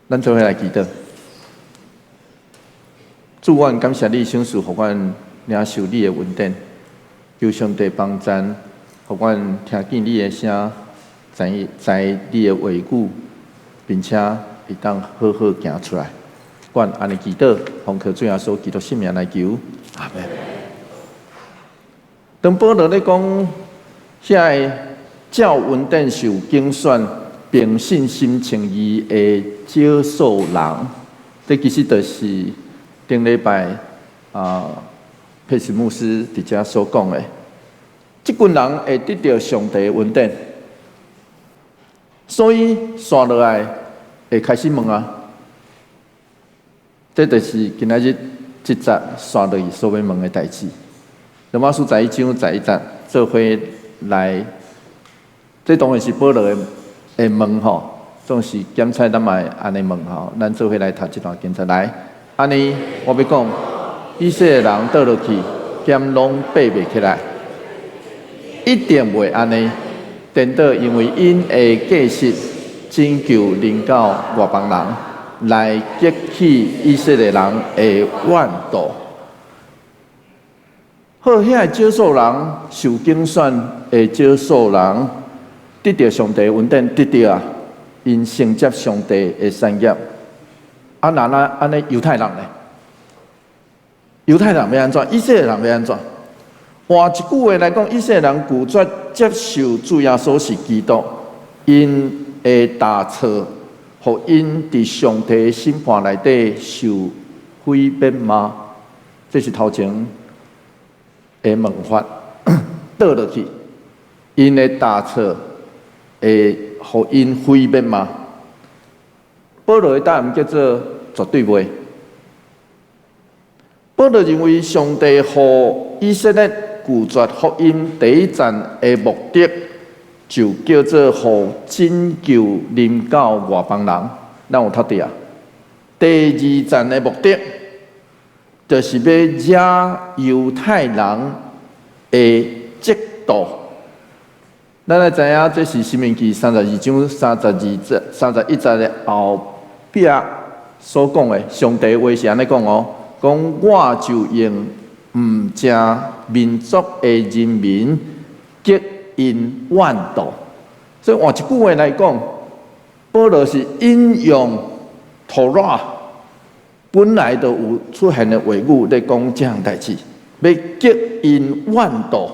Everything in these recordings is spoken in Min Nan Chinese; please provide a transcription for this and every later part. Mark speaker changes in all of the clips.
Speaker 1: 咱做伙來祈禱。主，阮感謝你賞賜，予阮領受你的恩典，求上帝幫贊，予阮聽見你的聲，知知你的話語，並且會當好好行出來。阮按呢祈禱，奉靠主耶穌基督聖名來求，阿門。當保羅咧講，遐個照恩典受揀選，憑信心稱義的少數人，這其實就是頂禮拜啊，佩斯牧師佇遮所講的，這群人會得著上帝的恩典，所以紲落來會開始問啊，這就是今仔日這節紲落去所欲問的代誌。羅馬書11章11節，做伙來，這當然是保羅的的問吼，總是檢採咱嘛會按呢問吼，咱做伙來讀這段經節來。按呢，我欲講，以色列人倒落去，敢攏爬袂起來？一定袂按呢。顛倒因為𪜶的過失，拯救臨到外邦人，來激起以色列人的怨妒。好，遐個少數人受揀選的少數人，得著上帝恩典，得著啊，𪜶承接上帝的產業。啊，那那按呢猶太人咧？猶太人欲按怎？以色列人欲按怎？換一句話來講，以色列人拒絕接受主耶穌是基督，𪜶的大錯，予𪜶佇上帝審判內底受毀滅嗎？這是頭前的問法，倒落去，𪜶的大錯會予𪜶毀滅嗎？保羅的答案叫做絕對袂。保羅認為上帝予以色列拒絕福音第一層的目的，就叫做予拯救臨到外邦人。咱有讀著啊？第二層的目的，就是欲惹猶太人的嫉妒。咱來知影，這是《申命記》32章32節、31節的後壁所講的。上帝話是按呢講哦，講我就用毋正民族的人民激𪜶怨妒。所以換一句話來講，保羅是引用妥拉本來就有出現的話語咧講這項代誌，欲激𪜶怨妒。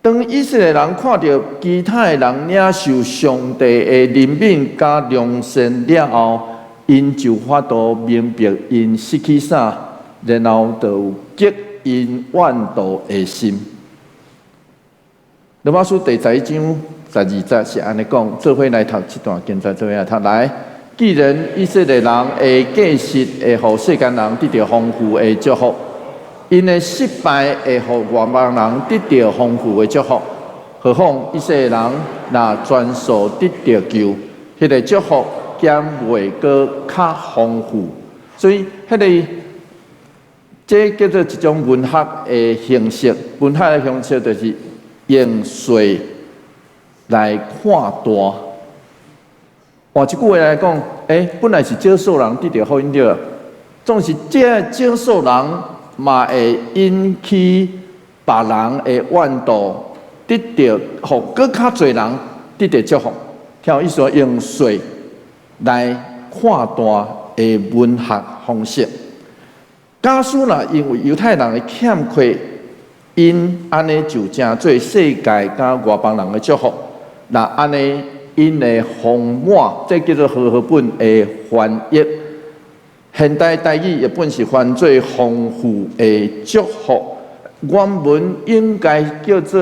Speaker 1: 當以色列人看著其他的人領受上帝的憐憫佮良善了後，𪜶就有法度明白𪜶失去啥，然後就有激𪜶怨妒的心。羅馬書第11章12節是按呢講，做伙來讀這段經節，做伙來讀來。既然以色列人的過失會予世間人得著豐富的祝福，𪜶的失敗會予外邦人得著豐富的祝福，何況以色列人若全數得著救，彼個祝福敢袂閣較豐富？所以，彼個這叫做一種文學的形式。文學的形式就是用細來看大。換一句話來講，欸，本來是少數人得著福音對，總是這少數人嘛會引起別人的怨妒，得著予閣較濟人得著祝福。聽有意思？用細來看大的文學方式。假使若因為猶太人的欠缺，𪜶按呢就成做世界佮外邦人的祝福，若按呢𪜶的豐滿，這叫做和合本的翻譯。現代台語譯本是翻做豐富的祝福，原文應該叫做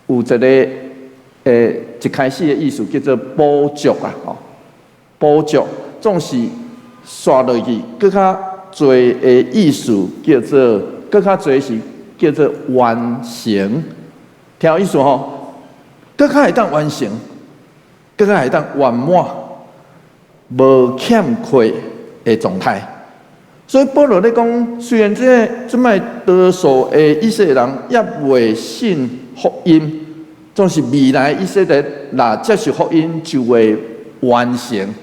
Speaker 1: 有一個一開始的意思叫做補足啊，吼，補足總是紲落去，閣較濟的意思叫做，閣較濟是叫做完成，聽有意思吼？閣較會當完成，閣較會當圓滿，無欠缺的狀態。所以保羅咧講，雖然這個這擺多數的以色列人猶未信福音，總是未來以色列若接受福音就會完成。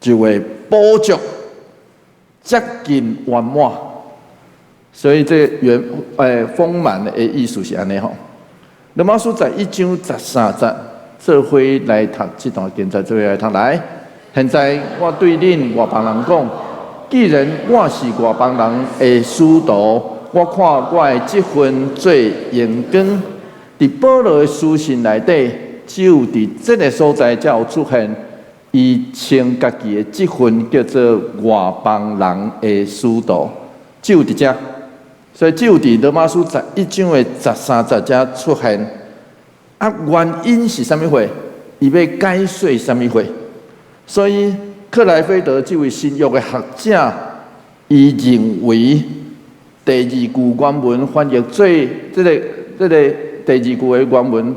Speaker 1: 就會補足接近圓滿。所以這圓豐滿的意思是按呢吼。羅馬書11章13節，做伙來讀這段經節，做伙來讀來。現在我對恁外邦人講，既然我是外邦人的使徒，我看我的職分做榮光。佇保羅的書信內底，只有佇這个所在才有出現，伊稱家己的職分叫做外邦人的使徒，只有佇遮。所以只有佇羅馬書十一章的十三節才出現。啊，原因是啥物貨？伊欲解說啥物貨？所以克萊菲德這位新約的學者，伊認為第二句原文翻譯做這个第二句的原文，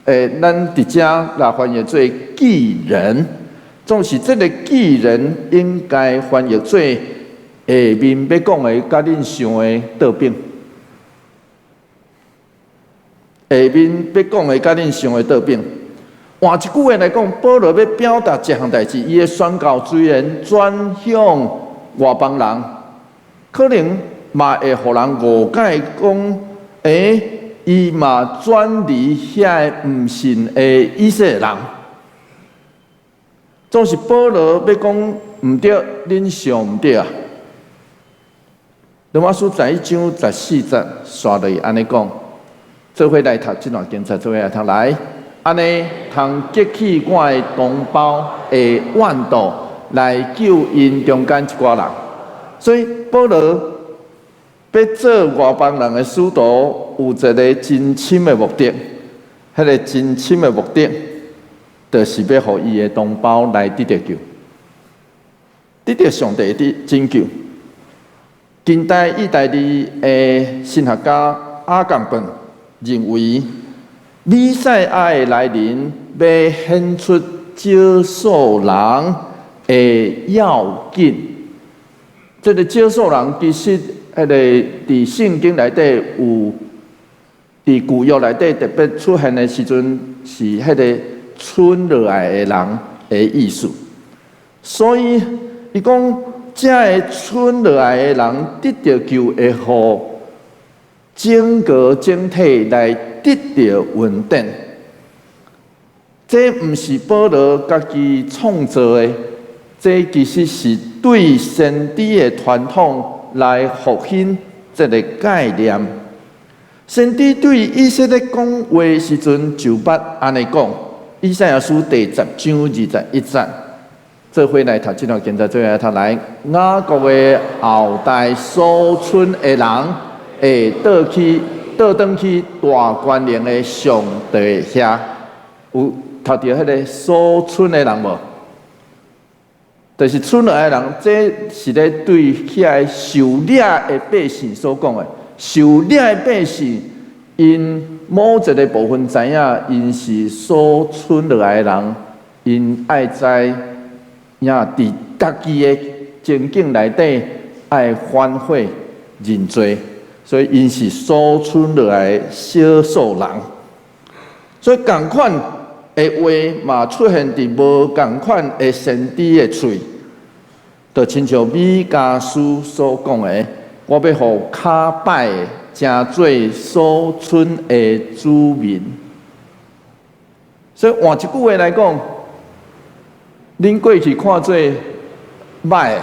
Speaker 1: 咱佇遮來翻譯做既然，總是這个既然應該翻譯做下面欲講的，佮恁想的倒反。下面欲講的，佮恁想的倒反。換一句話來講，保羅欲表達一項代誌，伊的宣告雖然轉向外邦人，可能嘛會予人誤解講，伊嘛轉離遐个毋信的以色列人。總是保羅欲講毋對，恁想毋對啊。羅馬書十一章十四節，煞落去按呢講，做伙來讀這段經節，做伙來讀來。按呢通激起我的同胞的怨妒，來救𪜶中間一寡人。所以保羅欲做外邦人的使徒，有一个真深的目的。彼个真深的目的，就是欲予伊的同胞來得著救，得著上帝的拯救。近代意大利的神學家阿甘本認為，彌賽亞的來臨，欲顯出少數人的要緊。這个少數人其實，彼个佇聖經內底有，佇舊約內底特別出現的時陣，是彼个剩落來的人的意思。所以，伊講，這个剩落來的人得著救，會予整個整體來得著恩典。這毋是保羅家己創造的，這其實是對先知的傳統來復興這个概念。先知對以色列講話時陣，就捌按呢講，以賽亞書第10章21節。做伙來讀這段經節，做伙來讀來。雅各的後代所剩的人，會倒去倒轉去大權能的上帝遐。有讀著彼个所剩的人無？就是剩落來的人，這是咧對遐个受掠的百姓所講的。受掠的百姓，𪜶某一个部分知影，𪜶是所剩落來的人，𪜶愛知影佇家己的情景內底愛反悔認罪，所以𪜶是所剩落來的少數人。所以仝款的話嘛出現佇無仝款的先知的喙，就親像米迦書所講的，我欲予跤歹的成做所剩的子民。所以換一句話來講，恁過去看做歹的，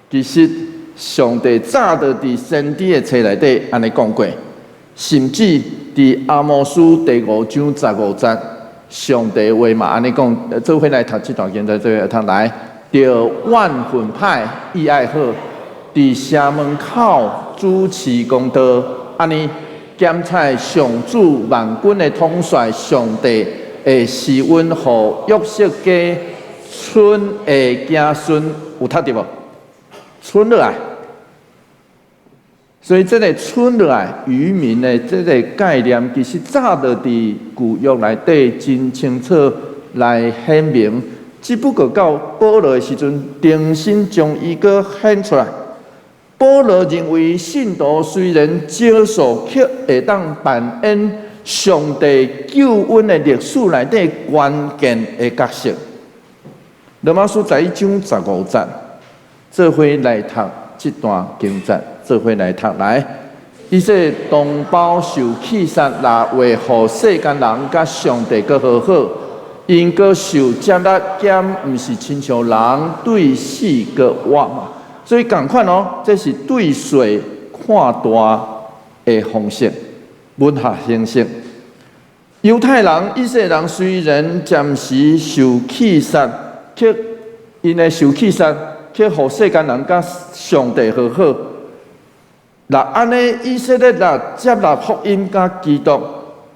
Speaker 1: 其實上帝早就佇先知的冊內底按呢講過，甚至佇阿摩司第5章15節，上帝話嘛按呢講，做伙來讀這段經節，做伙讀來，著怨恨歹，意愛好，佇城門口主持公道，按呢檢採上主萬軍的統帥上帝會施恩予約瑟家剩的子孫，有讀著無？剩落來，所以這个剩落來餘民的這个概念，其實早就佇舊約內底真清楚來顯明，只不過到保羅的時陣，重新將伊閣顯出來。保羅認為，信徒雖然少數，卻會當扮演上帝救恩的歷史內底關鍵的角色。羅馬書11章15節，做伙來讀這段經節，做伙來讀來。以色列同胞受棄殺，若會予世間人佮上帝閣和好，𪜶閣受接納，敢毋是親像人對死閣活嘛？所以仝款哦，這是對細看大的方式，文學形式。猶太人、以色列人雖然暫時受棄殺，卻𪜶的受棄殺，卻予世間人佮上帝和好。若按呢，以色列若接納福音佮基督，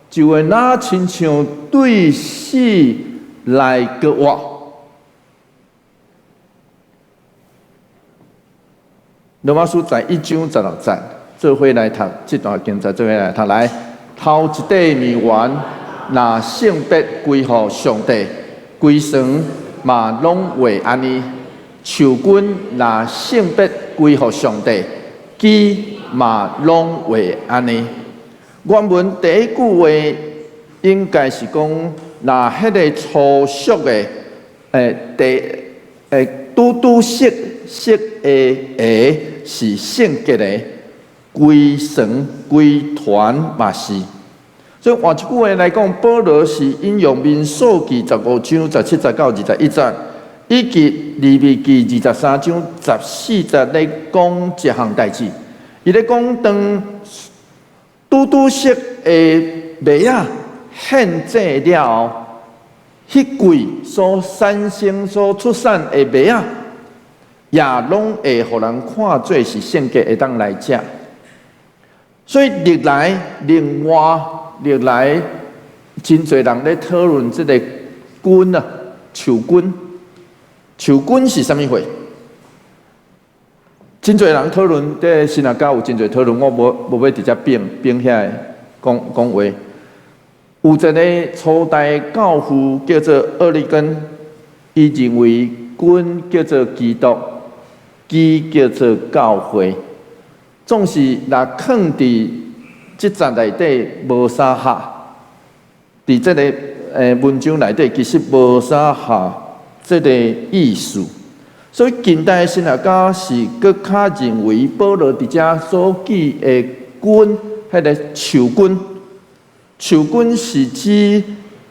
Speaker 1: 就會若親像對死來閣活。羅馬書11章16節，做伙來讀這段經節，做伙來讀來。頭一塊麵丸，若聖別歸予上帝，規船嘛攏會按呢。樹根若聖別歸予上帝，枝嘛攏會按呢。原文第一句話應該是講，若彼个粗俗的，第拄拄熟熟的鞋是聖潔的，規船規團嘛是。所以換一句話來講，保羅是引用民數記15章17節到21節，以及利未記23章14節咧講這項代誌。伊咧講當拄拄熟的麥仔獻祭了後，彼季所產生、所出產的麥仔，也攏會予人看做是聖潔，會當來食。所以歷來另外歷來真濟人咧討論這个根啊，樹根，樹根是啥物貨？真濟人討論，這神學家有真濟討論，我無欲佇遮變變遐講講話。有一个初代教父叫做厄里根，伊認為根叫做基督，枝叫做教會。總是若囥佇這節內底無啥合，佇這个文章內底其實無啥合這个意思。所以近代神學家是閣較認為保羅佇遮所記的根，彼个樹根，樹根是指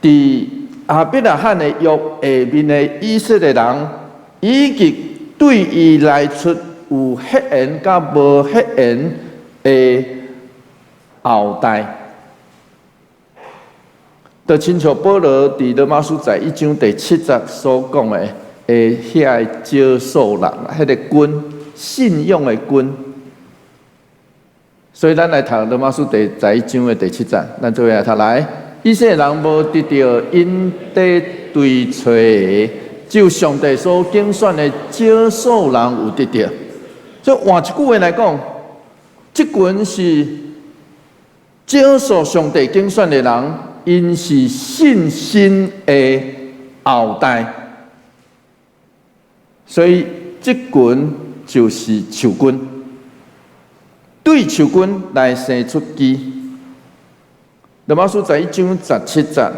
Speaker 1: 佇亞伯拉罕的約下面的以色列人，以及對伊來出有血緣佮無血緣的後代，就親像保羅佇羅馬書11章第7節所講的，的遐个少數人，彼个根，信仰的根。所以咱來讀羅馬書11章的第7節，咱做伙來讀來。以色列人無得著𪜶佇追揣的，只有上帝所揀選的少數人有得著。所以換一句話來講，這群是少數上帝揀選的人，𪜶是信心的後代，所以這群就是樹根，對樹根來生出枝。羅馬書11章17節，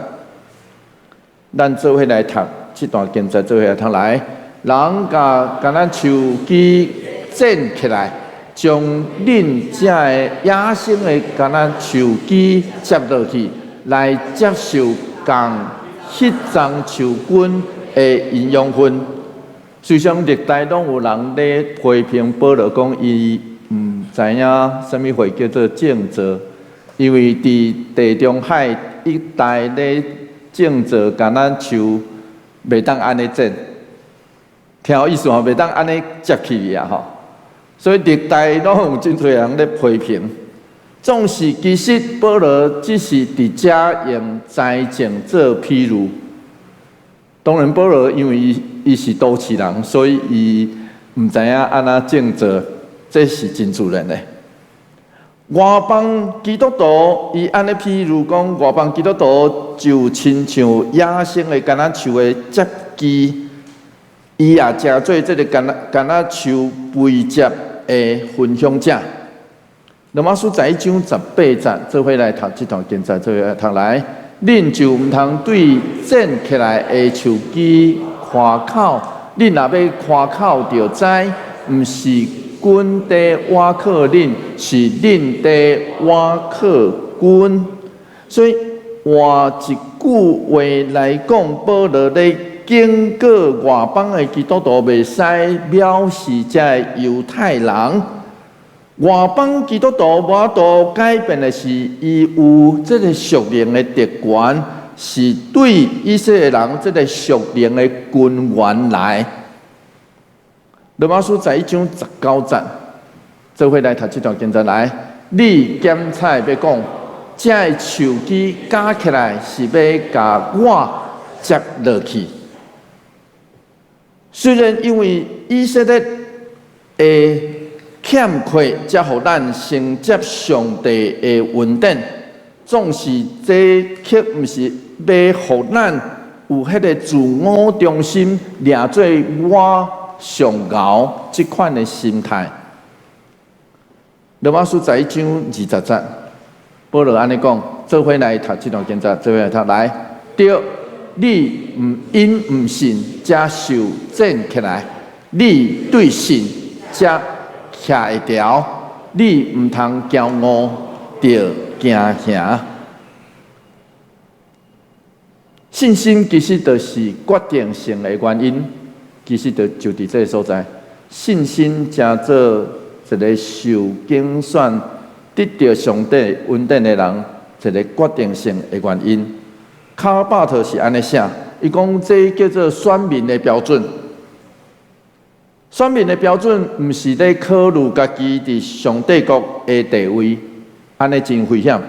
Speaker 1: 咱做伙來讀這段經節，做伙來讀來。人共橄欖樹枝剪起來，將恁遮的野生的橄欖樹枝接落去，來接受仝彼欉樹根的營養分。雖然歷代攏有人咧批評保羅講，伊毋知影啥物貨叫做種植，因為佇地中海一帶咧種植橄欖樹，袂當按呢剪。聽有意思吼，袂當按呢接起去啊吼。所以歷代攏有真濟人咧批評，總是其實保羅只是佇遮用栽種做譬喻。當然保羅因為伊伊是都市人，所以伊毋知影按怎種植，這是真自然的。外邦基督徒伊按呢譬喻講，外邦基督徒就親像野生的橄欖樹的接枝。伊也成做這个橄欖橄欖樹肥接的分享者。羅馬書11章18節，做伙來讀這段經節，做伙來讀來。恁就毋通對剪起來的樹枝誇誇口，恁若欲誇口，就知毋是阮佇倚靠恁，是恁佇倚靠阮。所以換一句話來講，保羅咧警告外邦的基督徒，袂使藐視這个猶太人。外邦基督徒無法度改變的是，伊有這个屬靈的特權，是對以色列人這个屬靈的根源來。羅馬書十一章十九節，做伙來讀這段經節來。你檢採欲講，這个樹枝絞起來是欲共我接落去。雖然因為以色列的欠缺，才予咱承接上帝的恩典，總是這卻毋是欲予咱有彼个自我中心，掠做我上𠢕這款的心態。羅馬書十一章二十節，保羅按呢講，做伙來讀這段經節，做伙來讀來。對，你毋因毋信，才受剪起來；你對信，才徛會牢。你毋通驕傲，著驚嚇。信心其實就是決定性的原因，其實就就佇這个所在。信心成做一个受揀選、得著上帝恩典的人，一个決定性的原因。卡爾巴特是按呢寫，伊講這叫做選民的標準。選民的標準毋是咧考慮家己佇上帝國的地位，按呢真危險。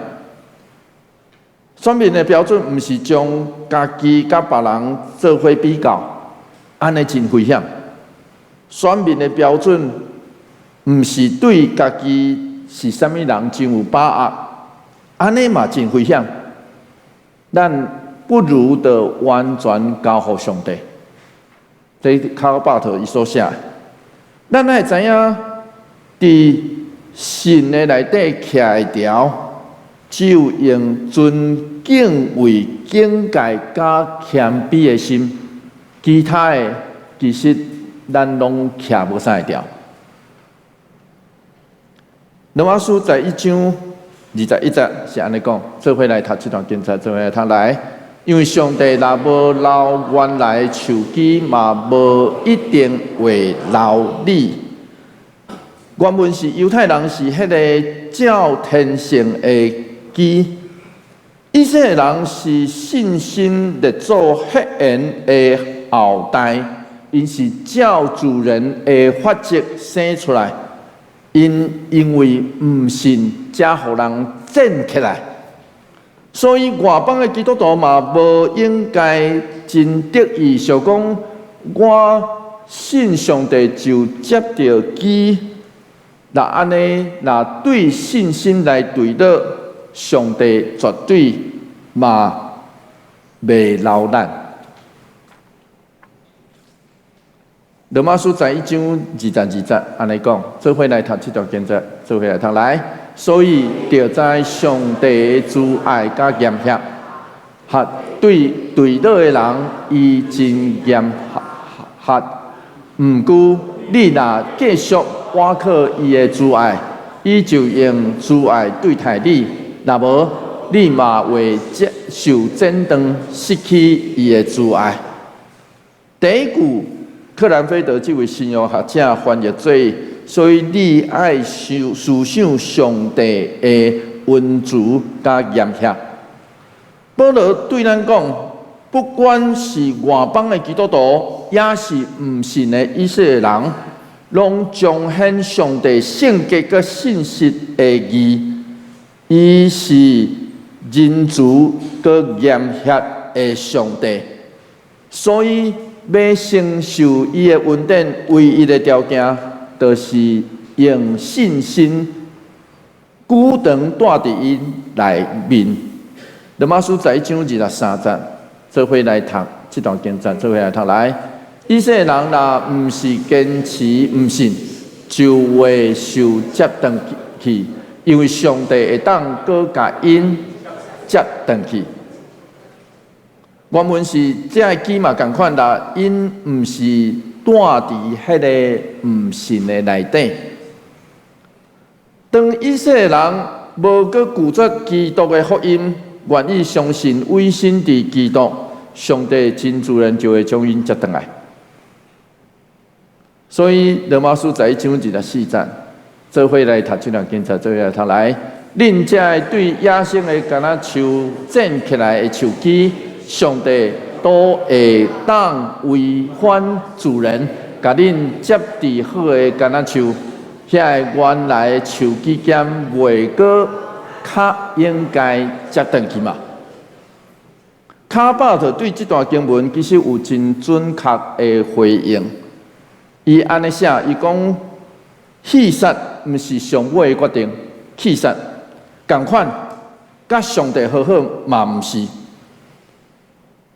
Speaker 1: 選民的標準毋是將家己佮別人做伙比較，按呢真危險。選民的標準毋是對家己是啥物人真有把握，按呢嘛真危險。咱不如就完全交予上帝。這卡爾巴特伊所寫，咱愛知影，佇信的內底徛會牢，只有用存敬畏、警戒佮謙卑的心，其他的其實咱攏徛無啥會牢。羅馬書十一章二十一節是按呢講，做伙來讀這段經節，做伙來讀來。因為上帝若無留原來樹枝，嘛無一定會留你。原文是猶太人是彼个照天性的枝，以色列人是信心列祖血緣的後代，𪜶是照自然的法則生出來，𪜶因為毋信，才予人剪起來。所以外邦的基督徒嘛，無應該真得意，想講我信上帝就接著枝。若按呢，若對信心來墜落，上帝絕對嘛袂留咱。羅馬書十一章二十二節按呢講，做伙來讀這段經節，做伙來讀來。所以，著知上帝的慈愛佮嚴額，和對墜落的人，伊真嚴格。毋過，你若繼續倚靠伊的慈愛，伊就用慈愛對待你；若無，你嘛會受剪斷，失去伊的慈愛。第一句，克蘭菲德這位新約學者翻譯做：所以你愛想思想上帝的恩慈佮嚴額。保羅對咱講，不管是外邦的基督徒，抑是毋信的以色列人，攏彰顯上帝聖潔佮信實的義。伊是仁慈閣嚴額的上帝，所以欲承受伊的恩典，唯一的條件，就是用信心久長蹛佇伊內面。羅馬書十一章二十三節，做伙來讀這段經節，做伙來讀來。以色列人若毋是堅持毋信，就會受接轉去，因為上帝會當閣共𪜶接轉去。原文是這个枝嘛仝款啦，𪜶毋是住佇彼个毋信的內底。當以色列人無閣拒絕基督的福音，願意相信委身佇基督，上帝真自然就會將𪜶接轉來。所以羅馬書11章24節，做伙來讀這段經節，做伙來讀來。恁這个對野生的橄欖樹剪起來的樹枝，上帝都會當違反自然，共恁接佇好的橄欖樹，遐个原來的樹枝間袂閣較應該接轉去嘛？卡巴特對這段經文其實有真準確的回應。伊按呢寫，伊講棄殺毋是上尾的決定，棄殺仝款，佮上帝和好嘛毋是。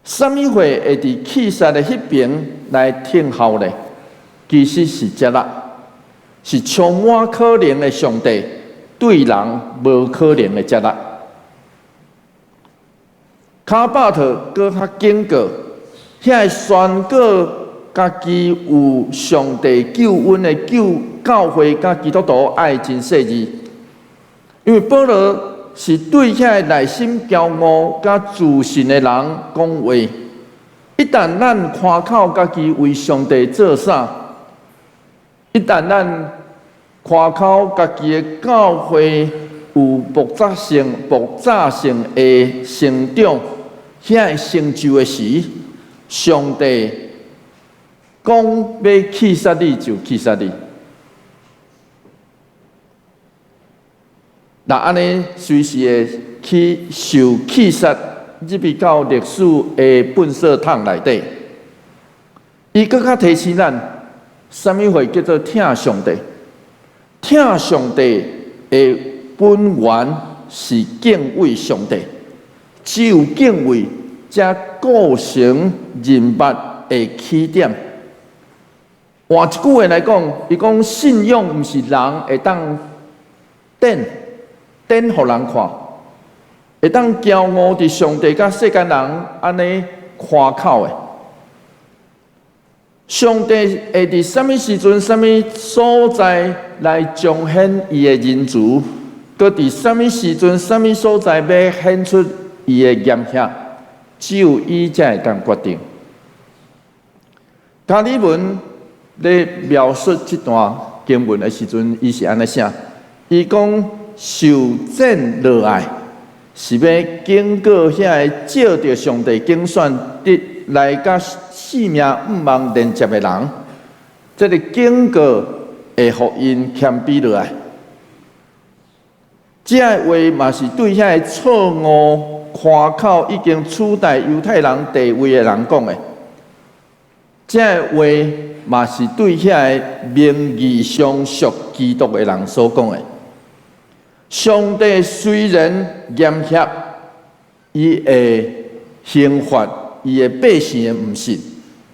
Speaker 1: 啥物貨會佇棄殺的彼爿來聽候呢？其實是接納，是充滿可能的上帝對人無可能的接納。卡巴特閣較警告，遐个宣告家己有上帝救恩的救教會佮基督徒愛真細膩，因為保羅是對遐個內心驕傲佮自信的人講話。一旦咱誇口家己為上帝做啥，一旦咱誇口家己的教會有爆炸性、爆炸性的成長，遐個成就的時，上帝講欲棄殺你就棄殺你。若按呢隨時會去受棄殺，入去到歷史的糞掃桶內底。伊閣較提醒咱，啥物貨叫做疼上帝？疼上帝的本源是敬畏上帝，只有敬畏，才構成人物的起點。換一句話來講，伊講信仰毋是人會當展展予人看，會當驕傲佇上帝佮世間人按呢誇口的。上帝會佇啥物時陣、啥物所在來彰顯伊的仁慈，閣佇啥物時陣、啥物所在欲顯出伊的嚴赫，只有伊才會當決定。加爾文咧描述這段經文的時陣，伊是按呢寫：伊講受剪落來，是欲警告遐个藉著上帝揀選得來佮性命向望連接的人，這个警告會予𪜶謙卑落來。這个話嘛是對遐个錯誤誇口已經取代猶太人地位的人講的。這个話嘛是對遐个名義上屬基督的人所講的。上帝雖然嚴厲，伊會刑罰伊的百姓的毋信，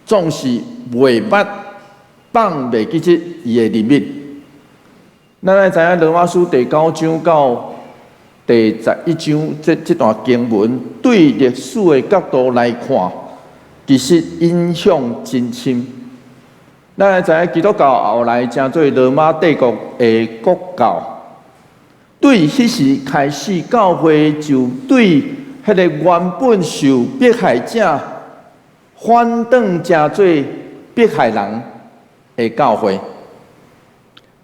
Speaker 1: 總是袂捌放袂記得伊的憐憫。咱來知影羅馬書第九章到第11章這段經文，對歷史的角度來看，其實影響真深。咱來知影基督教後來成做羅馬帝國的國教，對彼時開始，教會就對彼个原本受迫害者反轉成做迫害人的教會。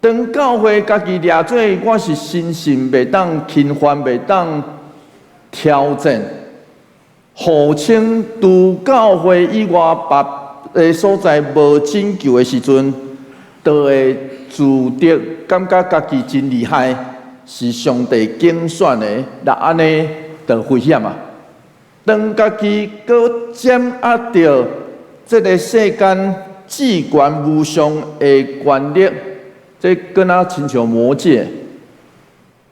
Speaker 1: 當教會家己掠做我是神聖，袂當侵犯，袂當挑戰，號稱除教會以外別个所在無拯救的時陣，就會自得感覺家己真厲害，是上帝揀選的，若按呢就危險啊！當家己閣掌握著這个世間至權無上的權力，這敢若親像魔戒，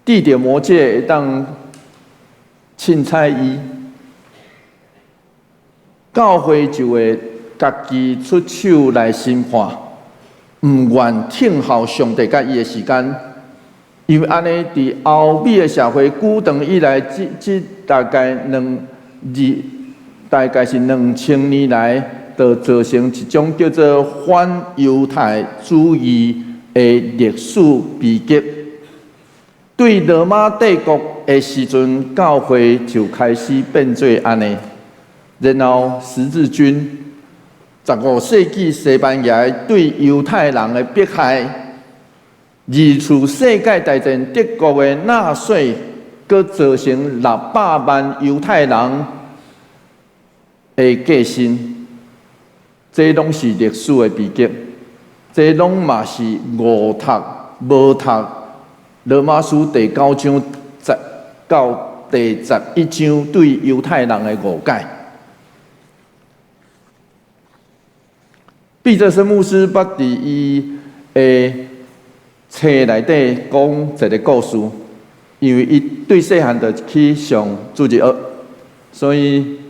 Speaker 1: 戴著魔戒會當凊彩伊，教會就會家己出手來審判，毋願聽候上帝佮伊的時間，因為按呢，佇歐美的社會古代以來，這大概兩二大概是2000年來，就造成一種叫做反猶太主義的歷史悲劇。對羅馬帝國的時陣，教會就開始變做按呢。然後十字軍，15世紀西班牙對猶太人的迫害，二次世界大戰德國的納粹，閣造成600萬猶太人的過身，這攏是歷史的悲劇，這攏嘛是誤讀無讀羅馬書第九章10到第11章對猶太人的誤解。彼得森牧師捌佇伊的冊內底講一个故事，因為伊對細漢就去上主日學，所以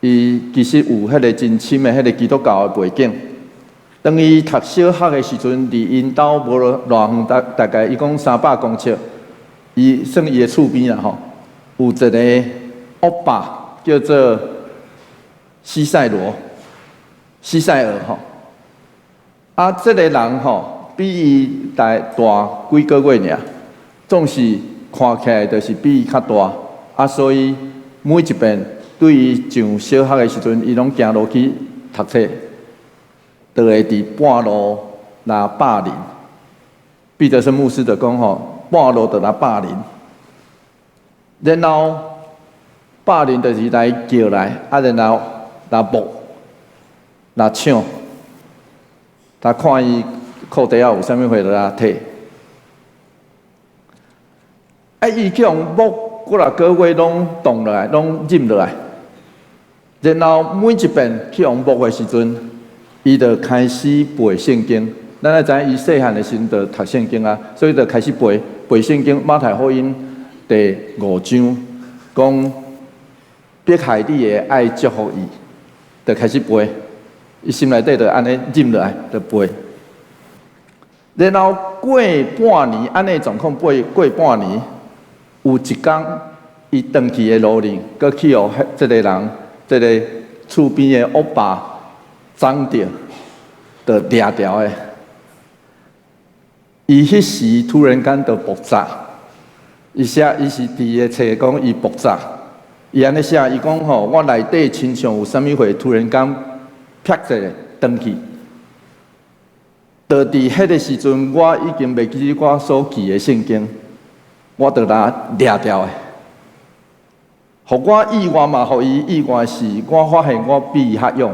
Speaker 1: 伊其實有彼个真深的彼个基督教的背景。當伊讀小學的時陣，離𪜶兜無偌遠，大概伊講300公尺，伊算伊的厝邊啦吼，有一个惡霸叫做西塞羅，西塞爾吼。啊，這个人吼比伊大幾个月爾，總是看起來就是比伊較大。啊，所以每一遍對伊上小學的時陣，伊攏行路去讀冊，就會佇半路來霸凌。彼得森牧師就講吼，半路就來霸凌，然後霸凌就是來叫來，啊，然後來摸、來搶。他看伊褲底仔有啥物貨，就來提。啊，伊去予摸幾若个月，攏凍落來，攏忍落來。然後每一遍去予摸的時陣，伊就開始背聖經。咱愛知影伊細漢的時陣就讀聖經啊，所以就開始背背聖經。馬太福音第五章講迫害你的愛祝福伊，就開始背。伊心內底就按呢忍落來，就背。然後過半年，按呢狀況過過半年，有一工，伊轉去的路裡，閣去予這个人，這个厝邊的惡霸撞著，就掠牢的。伊彼時突然間就爆炸，伊寫伊是佇伊的冊講伊爆炸，伊按呢寫，伊講吼，我內底親像有啥物貨突然間啪一下斷去，就佇彼个時陣，我已經袂記我所記的聖經，我就來掠牢的。予我意外嘛，予伊意外是，我發現我比伊較勇。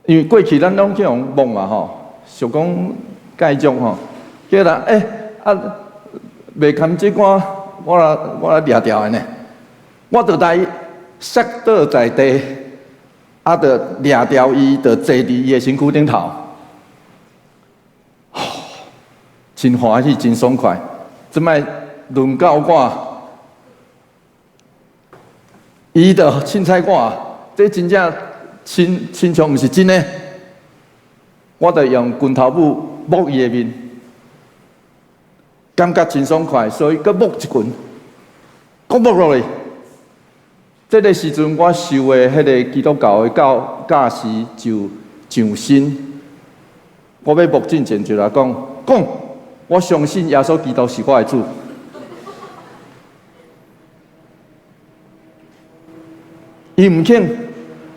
Speaker 1: 因為過去咱攏去予摸嘛吼，想講繼續吼，叫人欸啊，袂堪這款，我來掠牢的呢，我就來摔倒在地，啊，就掠牢伊，就坐佇伊的身軀頂頭，真歡喜，真爽快。這擺輪到我，伊就凊彩我，這真正親像毋是真的。我就用拳頭母摸伊的面，感覺真爽快，所以閣摸一拳，閣摸落去。這个時陣，我受的彼个基督教的教師就上身。我欲摸進前就來講講，我相信耶穌基督是我的主。伊毋肯，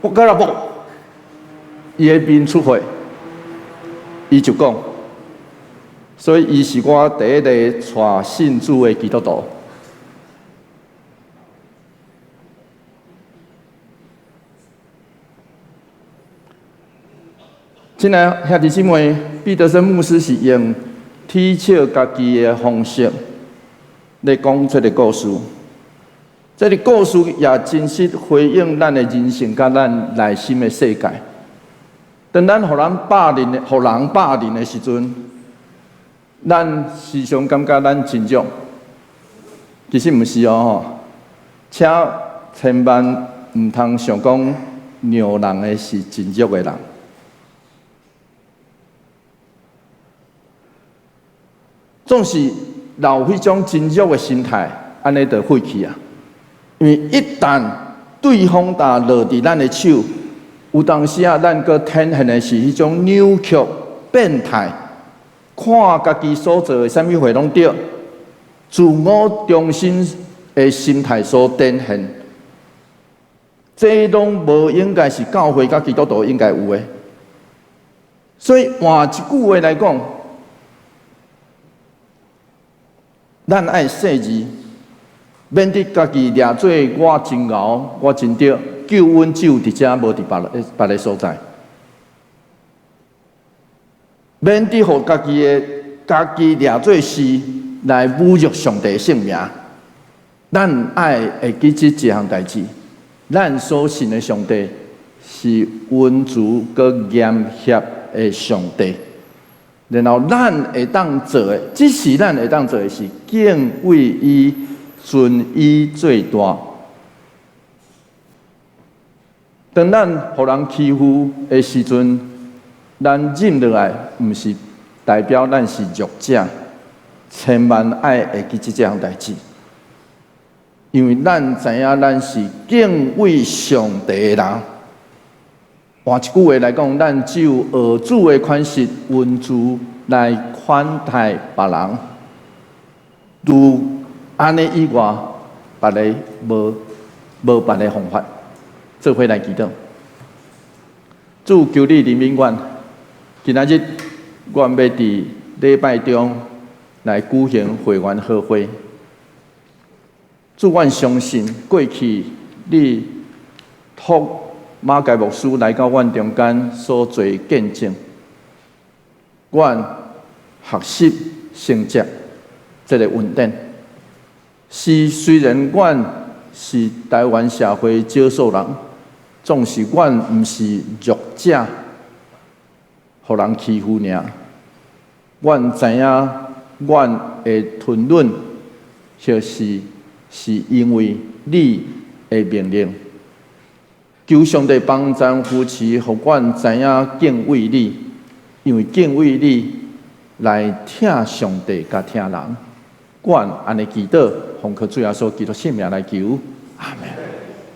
Speaker 1: 我閣來摸，伊的面出血，伊就講，所以伊是我第一个帶信主的基督徒。親愛的兄弟姊妹，彼得森牧師是用取笑家己的方式來講這个故事。這个故事也真實回應咱的人性，佮咱內心的世界。當咱予人霸凌的，予人霸凌的時陣，咱時常感覺咱真弱，其實毋是哦吼。請千萬毋通想講讓人的是真弱的人。總是留彼種真弱的心態，按呢就廢去啊！因為一旦對方若落佇咱的手，有當時啊，咱閣展現的是彼種扭曲、變態，看家己所做的啥物貨攏對，自我中心的心態所展現，這攏無應該是教會佮基督徒應該有的。所以換一句話來講，咱愛細膩，免得家己掠做我真𠢕，我真對，救恩只有佇遮，無佇別个所在。免得予家己的家己掠做是來侮辱上帝聖名。咱愛會記這一項代誌，咱所信的上帝是溫慈閣嚴厲的上帝。然後咱會當做的，只是咱會當做的是敬畏伊、尊伊最大。當咱予人欺負的時陣，咱忍落來，毋是代表咱是弱者。千萬愛會記這項代誌，因為咱知影咱是敬畏上帝的人。換一句話來講，咱只有學主的款式溫慈來款待別人。除按呢以外，別个無別个方法。做伙來祈禱，主求你憐憫阮。今仔日，阮欲佇禮拜中來舉行會員和會。主，阮相信過去你託馬偕牧師來到阮中間所做見證，阮學習承接這个恩典。是雖然阮是台灣社會少數人，總是阮毋是弱者，予人欺負爾。阮知影，阮會吞忍，就是是因為你的命令。求上帝幫贊扶持，予阮知影敬畏你，因為敬畏你來疼上帝佮疼人。阮按呢祈禱，奉靠主耶穌基督聖名來求。